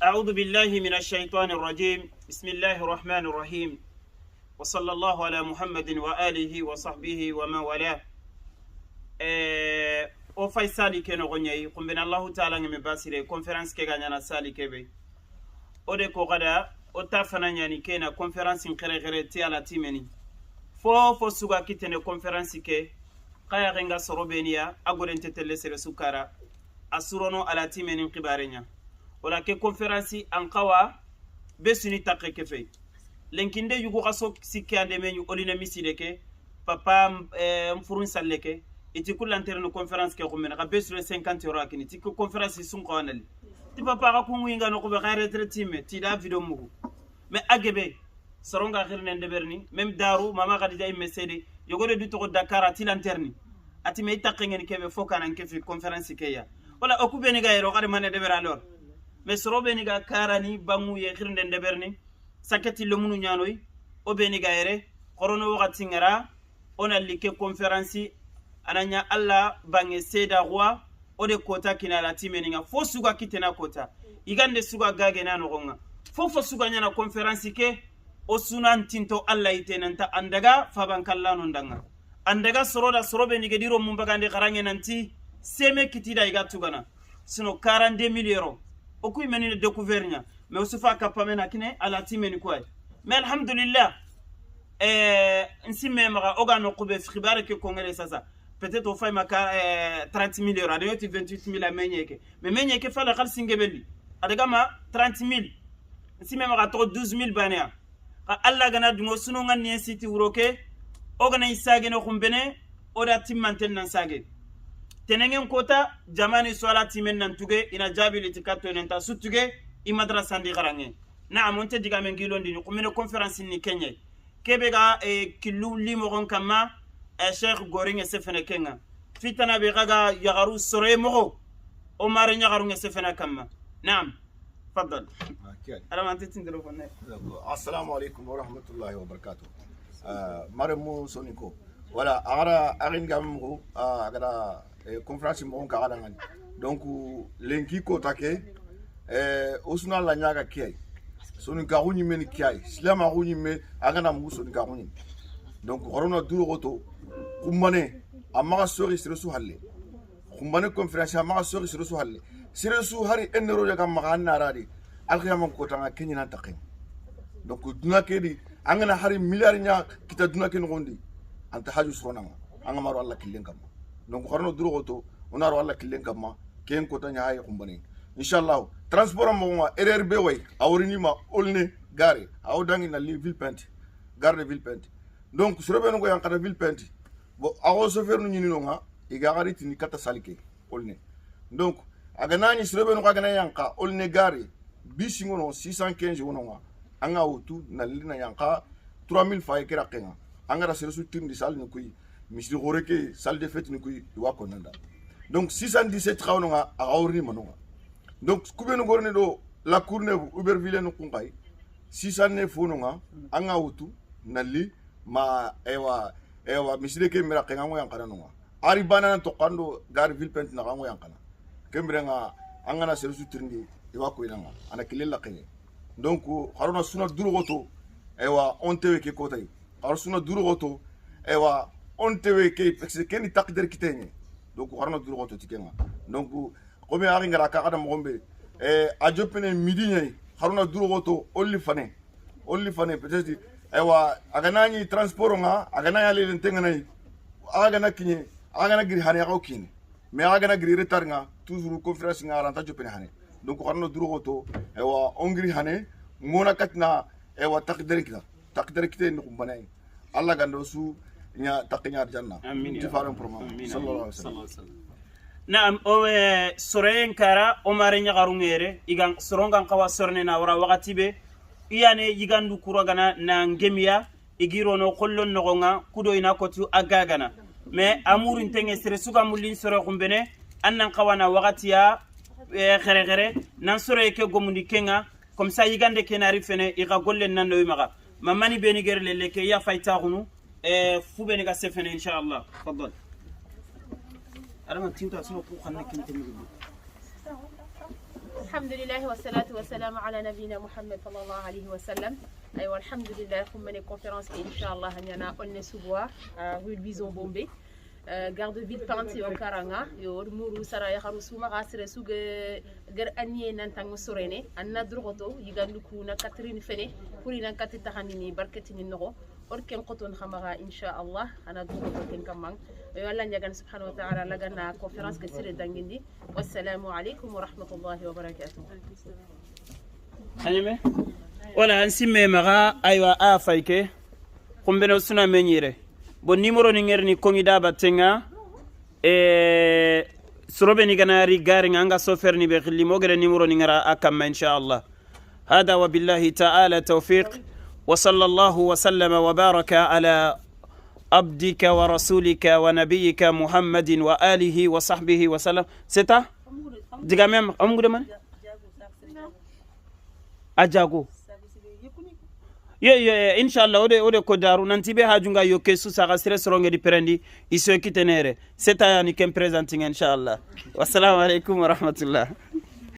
أعوذ بالله من الشيطان الرجيم. بسم الله الرحمن الرحيم، وصلى الله على محمد وآله وصحبه ومن والاه. O fay sali ke no gonyai kumbena Allah ta'ala ngeme basire conférence ke ganyana sali kebe o de ko gada o ta fana nyani ke na conférence ngere ngere ti ala timeni fo fo suga kitene conférence ke kaya renga sorobenia agoren tetele sere sukara asurono ala timeni qibarenya wala ke conférence an kawa besuni takke kefe lenkinde yugo kaso sikke ande menyu oline miside ke papa mfurun salleke iti kullantere conférence ke khumena ka besure 50 euro akini ti ko conférence sun qawanali ti papa ka kungu inga no ko be retraite me ti da video mugu mais agebe soronga khirne ndeberni même daru mama khadija imme sede yogode du to Dakar ati lanterni ati me takke ngeni kebe foka nan kefi conférence ke ya wala okube ni ga yero khade mane debera alors mais sorobe ni ga karani bangu ye khirne ndeberni saketi lomunu nyanoy obe ni ga yere corona wakati ngara ona like conférence ananya alla bange seda roi ode kota kina la timeninga fo suga kitena kota igande suga gage na nogonga fo fo suga nyana conférence ke o sunan tinto alla itenanta andaga faban kallano ndanga andaga soroda sorobe ni gediro mumbagande karange nanti seme kitida iga tugana sino 42 000 euros o kuy menine découvert nya mais o sufa kapamena kine ala timeni quoi mais alhamdulillah nsimme maga oga no kube khibare ke kongere sasa peut-être au fay maka 30 000 euros adayo ti 28 000 amenyeke mais menyeke fala khal singebeli adaga ma 30 000 nsimme maga to 12 000 banea ka alla gana dungo sunu ngan ni siti wuroke oga na isage no khumbene oda timmanten nan sage tenengen kota jamani swala timen nan tuge ina jabi litikato nenta sutuge i madrasa ndi garange naam onte diga men gilondi ni kumene conférence ni Kenya kebe ga killu limogon kama Cheikh Goringe sefene kenga fitana be gaga yagaru sore mogo o mare nyagaru nge sefene kama naam faddal ala man titindiro fonne. Assalamu alaikum wa rahmatullahi wa barakatuh. Maremu soniko wala agara agin gamu agara conférence mo ka agara ngani donc lenki ko take osuna la nyaga kiyai soni ka hunyi men kiyai silama hunyi me agana mu soni ka hunyi donc corona duro goto kumbane amaga sori siresu halle kumbane conférence amaga sori siresu halle siresu hari enero ya kam maga narari alkhiyama ko tanga kenya na taqim donc duna kedi angana hari milliard nya kita duna ken gondi anta haju srona anga maro alla killen kam donc corona duro goto onaro alla killen kam ken ko tanya hay kumbane inshallah transport mo ma RRB way awrini ma olne gare awdangi na li ville pente gare de ville pente donc sorobe no ko yankata ville pente bo awo chauffeur nu nyini no nga iga gari tini kata salike olne donc aga nani sorobe no aga yanka olne gare bisi ngono 615 wono nga anga wutu na li na yanka 3000 faye kera kenga anga ra seresu tindi sal ni kuy misli goreke salle de fête ni kuy wa konanda donc 617 xawno nga awrini manonga donc kube no gorne do la courne Uberville no kungai 609 fono nga anga wutu na li ma ewa ewa misile ke mira kenga ngo yankana no nga ari banana to kando gare ville pente na ngo yankana kembre nga anga na seresu trindi iwa ko inanga ana kilela kenge donc harona suna duru goto ewa on tewe ke kotay har suna duru goto ewa on tewe ke parce que ni takdir kitenye donc harona duru goto tikenga donc komi ari ngara ka kada mogombe a jopene midi nyai harona duru goto olli fane peut-être ewa aga nani transport nga aga nani ale lentenga nay aga na kinye aga na giri hane aga kine mais aga na giri retard nga toujours conférence nga ranta jopene hane donc harona duru goto ewa ongri hane ngona katna ewa takdir kite ni kumbanay alla gando su nya takinya janna amin ti faram proma sallallahu alaihi wasallam. Naam o soreyen kara o mare nyagaru ngere igan sorongan kawa sorne na wara wakati be iyane yigandu kuragana na ngemiya igiro no kollon nogonga kudo ina kotu agagana mais amurin tenge sere suga mulin sore kumbene annan kawana wakati ya xere xere nan sore ke gomundi kenga comme ça yigande kenari fene iga golle nan no maga mamani beni gerle leke ya fayta gunu fu beni ga sefene inshallah faddal arama tinta sino ku xanna kinte mi. الحمد لله والصلاة والسلام على نبينا محمد صلى الله عليه وسلم. أيوة، الحمد لله، خمني conférence إن شاء الله نيانا Aulnay-sous-Bois, rue Louison Bombay, gare de Villepinte o karanga yo muru sara ya haru suma ga sere suge gar aniye nan tango sorene anna drogoto yigandu ku na Catherine fene pour ina kati tahanini barketini nogo or ken qoton khamaga inshallah ana drogoto ken kamang yo Allah nyagan سبحانه وتعالى lagana conférence ke sire dangindi. Wassalamu alaikum wa rahmatullahi wa barakatuh. Anyeme wala an simme maga aywa a fayke xumbeno suna meñire bon numéro ni ngerni koŋida battenga e sorobe ni ganari garinga anga sofer ni be xilli mo gere numéro ni ngara a kamma inchallah. هذا وبالله تعالى توفيق، وصلى الله وسلم وبارك على عبدك ورسولك ونبيك محمد وآله وصحبه وسلم. ستا diga mem am ngude man ajago ye ye inshallah ode ko daru nanti be hajunga yo kesu saga sire soronge di perendi iso kitenere seta yani kem presenting inshallah. Wassalamu alaikum wa rahmatullah.